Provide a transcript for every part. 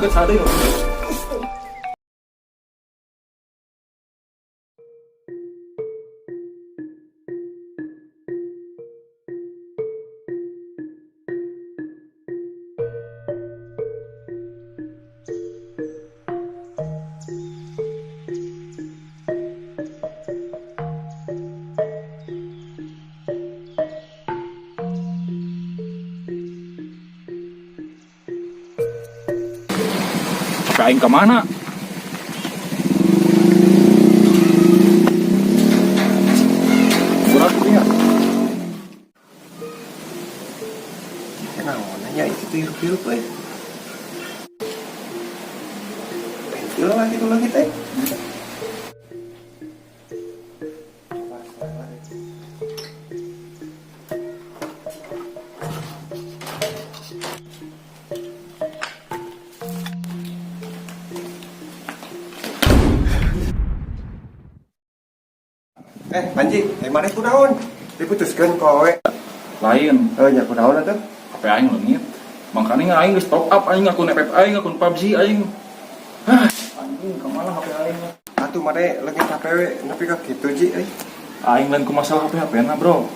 Make sade. HP aing kemana? Berat ya. Naon aja itu tuh hirup-hirup euy. Pentil lagi tuh lagi teh. Eh, Panji, maneh kunaon? Diputuskeun ku awewe. Lain, Eh, nya kunaon atuh? HP aing leungit. Makanya aing geus top up aing akun FF aing, akun PUBG aing. Hah, anjing kemana HP aing? Atuh maneh leungit HP we nepi ka kitu, Ji euy. Aing lain ku masalah HP HP na, Bro.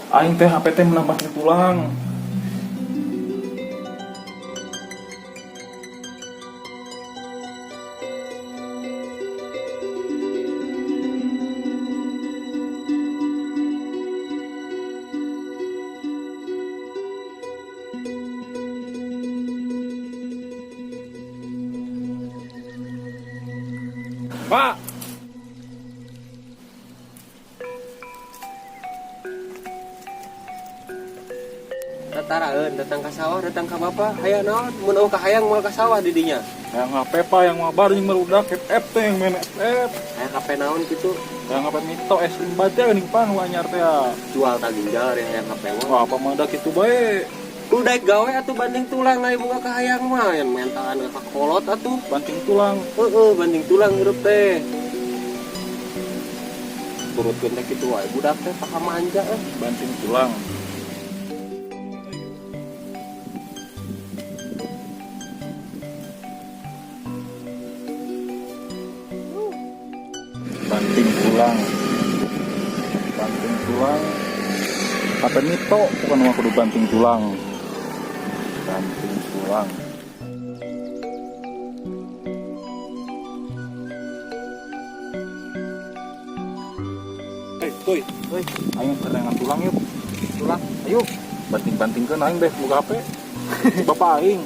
Aing teh HP teh menambah tulang. Pak, Tataraeun datang ka sawah, datang ka bapak, hayang naon? Mun euweuh kahayang moal ka sawah di dinya. Yang HP Pak, yang mabar yang merudak FF teh yang main FF. Hayang HP naon kitu? Yang HP Mito S5 teh geuning pan nu anyar teh ya. Jual ta ginjal yang hayang HP mah. Wah, apa mah da kitu bae. Lu daek gawe atuh banting tulang ai boga kahayang mah, yang mentaan ka kolot atuh. Banting tulang. Heeh, banting tulang hirup teh. Turutkeun teh kitu wae budak teh paham manja eh. Banting tulang. Banting tulang. Banting tulang. HP Mito bukan mah kudu banting tulang. Banting tulang. Eh, tuy, Euy, aing kerengan tulang yuk. Tulang. Ayo, banting-bantingkeun aing beh buka HP. Bapak aing.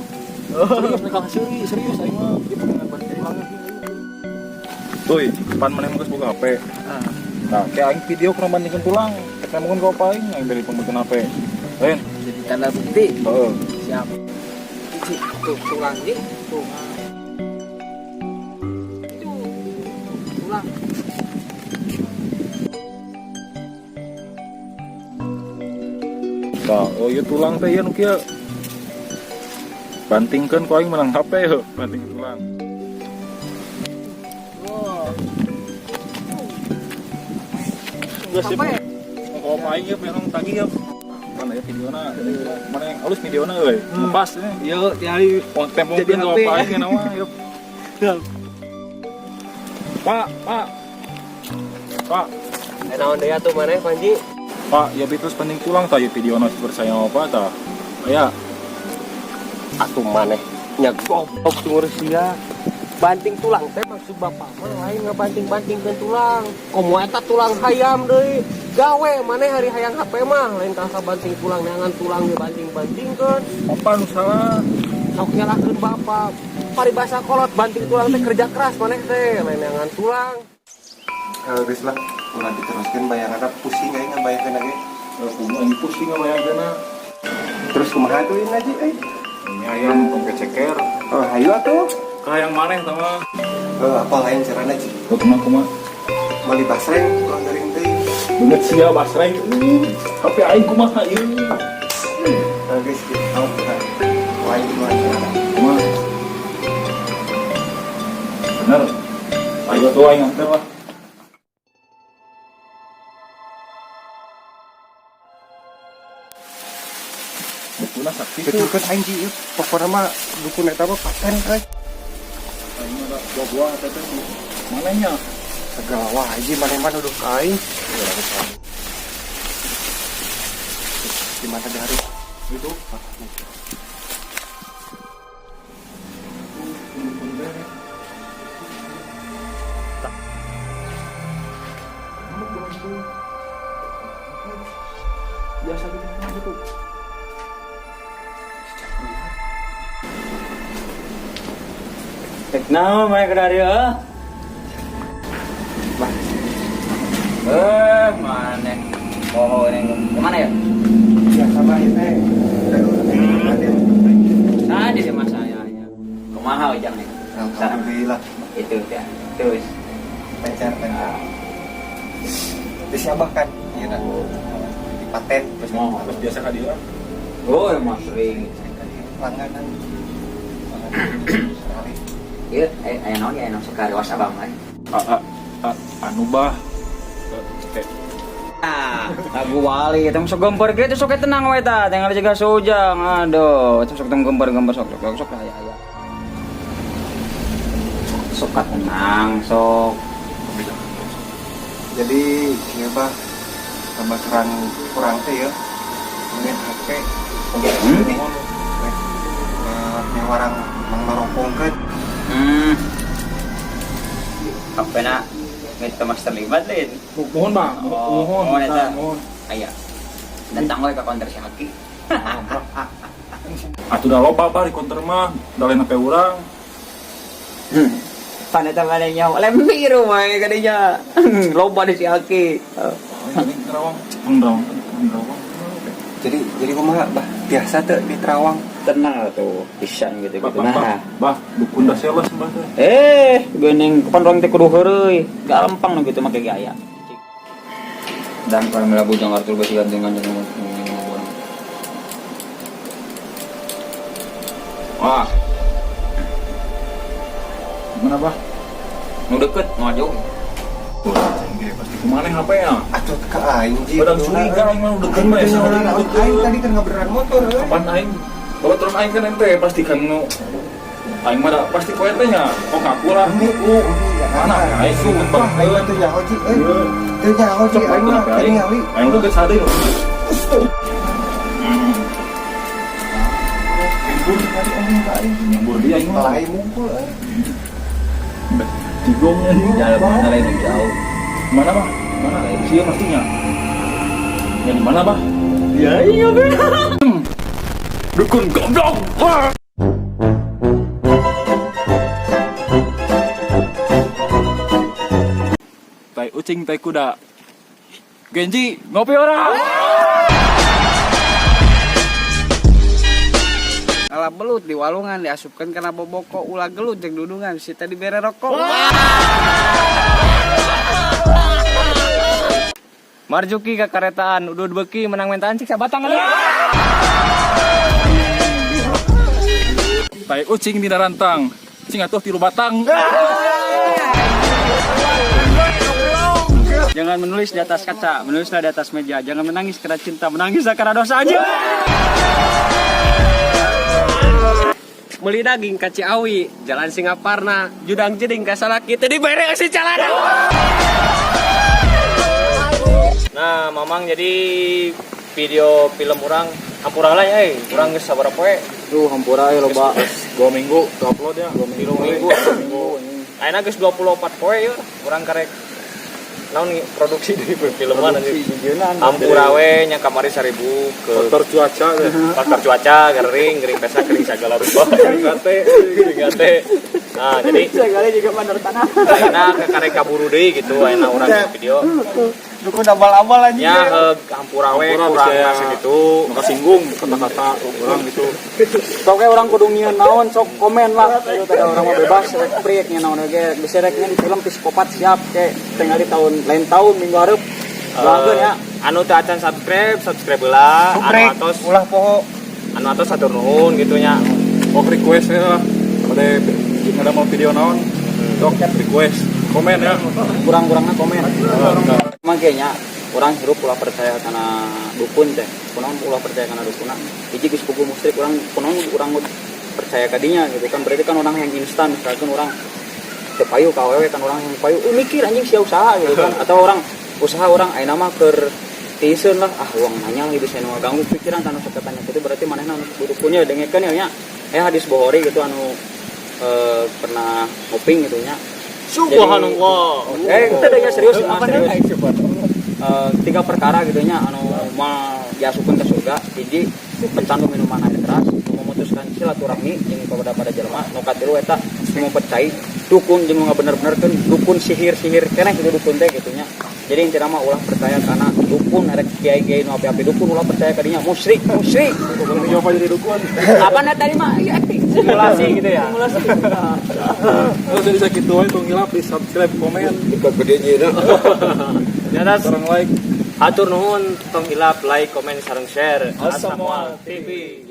Serius nih kakak serius, serius aing mah. Ieu pengen banting tulang yuk. Tuy, pan maneh geus boga HP. Ah. Nah, kayak aing video kurang bandingkeun tulang. Rek nemukeun ka bapak aing, aing beri pembentukan HP. Lain, Jadi tanda bukti. Heeh. Siap. Ji, tuh tulang ji, tuh. Tuh, tulang. Nah, oh iya tulang teh ieu nu kieu. Bantingkeun ku aing menang HP heuh, banting tulang. Wah. Geus sip. Sampai. Mau ka aing ya pengen tagih ya. Mana ya videona? Mana yang halus videona euy? Pas ya. Yuk, tiari. Wong tempongkeun Jadi ka HP. bapak aing nama yuk. Pak, Pak. Pak, Eh, naon deui atuh maneh, Panji? Pak, ya terus penting tulang tah ya videona percaya apa tah. Aya, Atuh maneh nya goblok sungguh sia. Banting tulang teh maksud bapak mah lain ngabanting-bantingkeun tulang. Komo eta tulang hayam deui. Gawe maneh hari hayang HP mah lain ka banting tulang neangan tulang dibanting-bantingkeun. Apa nu salah? Sok nyalahkeun bapak. Paribasa kolot banting tulang teh kerja keras maneh teh lain neangan tulang. Kalau geus lah, ulah diteruskeun bayanganna pusing aing ngabayangkeun lagi. Kumaha ini pusing ngabayangkeunna. Terus kumaha tuh ini aja euy? Ini ayam tong keceker. Oh, hayu atuh. Kahayang maneh tah mah. Eh, apa lain carana, Ji? Oh, kumaha kumaha? Meuli basreng ulah garing teuing. Beungeut sia basreng. HP aing kumaha ieu? Eh, geus kieu. Oh, bukan. Lain kumaha carana. Kumaha? Bener. Ayo tuh aing anter lah. Dukunna sakti tuh. Betul kan aing ji ieu pokona mah dukun eta mah paten euy. Aing mah da buah-buah eta teh. Manehnya? Segala wae ji maneh mah nuduh ka aing. Di mana dari? Itu. Biasa gitu kan gitu. Tek naon mah ka dieu? Bah, Eh, maneh poho neng kemana ya? biasa mah ieu teh. Tadi sih mas saya nya. Kumaha ujang nih? Alhamdulillah Itu ya. Terus lancar lancar. Di siapa kan? Iya nah. Di paten. Terus mau terus biasa ka dia. Oh, emang sering. Langganan. Langganan. Sekali. Iya, aya naon ya, aya naon suka dewasa banget. A a a anu bah. Eh, Ah, lagu wali itu sok gempar gitu sok tenang we ta, tinggal jaga sojang. Aduh, itu sok gempar-gempar sok sok sok aya aya. Sok sok tenang, sok. Jadi kieu bah tambah terang kurang teh ya. Mungkin HP ini. Nyewarang mang maropongkeun. Apa na? Itu mas terlibat lain. Mohon bah, Oh, mohon, mohon, eta. mohon. Aya. Datang we ke konter si Haki. Atuh da loba bah di konter mah, da lain HP urang. Pan eta maneh nyawa lem biru wae kadinya. Loba di si Haki. Oh, ini Terawang, Terawang, Terawang. Jadi kumaha bah biasa teh di Terawang. Tenang tuh, pisan gitu Bah, gitu. bah, bah, Nah. bah, dukun da sales bah teh. Eh, geuning kapan urang teh kudu heureuy. Gampang nu gitu make gaya. Dan para melabu jangan artur basi gantengan jangan. Wah, Gimana bah? nu deket mau jauh. Tuh, ceng pasti kumaneh HP ya. Atuh ka aing ji. Badang curiga aing mah udah mah ya Aing deket. tadi kan ngabeneran motor euy. Kapan aing? Bawa turun aing kan ente pasti kan nu aing mah da pasti koe teh nya. Oh ngaku lah. Mana aing sih Wah, aing mah teu nyaho ji euy. Teu nyaho ji aing mah teu ningali. Aing udah sade loh. Nyambur tadi anjing ka aing. Nyambur dia aing mah. Lain mungkul euy. Tigong anjing. Jalan mana lain jauh. Mana bah? Mana? Sia pastinya. Ya di mana bah? Ya iya benar. Dukun goblok. Wah. Tai ucing, tai kuda. Genji, ngopi ora? Ala belut di walungan diasupkan karena boboko ulah gelut jeung dudungan si tadi bere rokok. Marjuki ke karetaan udud beki menang mentaan cik sabatang. Tai ucing dina rantang. Cing atuh tilu batang. Jangan menulis di atas kaca, menulislah di atas meja. Jangan menangis karena cinta, menangis karena dosa aja. Beli daging ka Ciawi, jalan Singaparna, judang jeding ka salaki, teu dibere si calana. Nah, Mamang jadi video film urang hampura lah ya, urang geus sabaraha poe? Duh, hampura euy loba. 2 minggu ke upload ya. 2 minggu. 3 minggu. Minggu. Ayeuna geus 24 poe yeuh, urang karek naon produksi di filman anjir. Hampura we nya kamari 1000 ke Faktor cuaca ya. Faktor cuaca, gering, gering pesa, kering segala rupa. Kering kate. Kering kate. Nah, jadi Segala juga mandor tanah. Ayeuna ke karek kaburu deui gitu ayeuna urang video. Dukun abal-abal anjing. Nya hampura we Hampura kurang bisa segitu. Maka singgung kata-kata orang gitu. Sok urang kudu nyieun naon sok komen lah. Ayo tadi urang mah bebas rek priek nya naon ge bisa rek nya di film psikopat siap ke tinggal di tahun lain tahun minggu hareup. Doakeun ya. Anu teu acan subscribe, subscribe heula. Anu atos ulah poho. Anu atos hatur nuhun gitu nya. Oh request ya lah. Pada ada mau video naon? Sok request, komen ya. Kurang-kurangna komen. Makanya Urang hirup ulah percaya kana dukun teh. Kunaon ulah percaya kana dukuna? Hiji, geus puguh musyrik urang, kunaon urang percaya kadinya gitu kan? Berarti kan orang yang instan, misalkan orang teu payu ka awewe kan, orang yang payu, mikir anjing sia usaha gitu kan. Atau orang usaha, orang ayeuna mah keur tiiseun lah, ah uang nanya lagi bisa nu ganggu pikiran tanu sok tanya gitu, berarti manehna anu dukunnya. Dengekeun ya nya, hadis Bukhari gitu anu pernah nguping gitu nya. Subhanallah. Itu adanya serius mah, serius. Tiga perkara gitu nya anu mau diasupkeun ke surga: hiji, pecandu minuman air keras, nu memutuskan silaturahmi jeung kepada pada jelema, nu katilu eta nu mempercayai dukun jeung nu ngabener-benerkeun dukun, sihir-sihir keneh gitu dukun teh gitu nya. Jadi intina mah ulah percaya karena dukun, erek kiai-kiai nu api-api dukun ulah percaya kadinya, musyrik, musyrik. Coba jadi dukun. Apa nih tadi mah ya acting. Simulasi gitu ya. Simulasi. Terus jadi sakit wae, tong hilap di subscribe, komen, Gede nyina. Nyata sareng like. Hatur nuhun, tong hilap like, komen, sareng share. Asamual TV.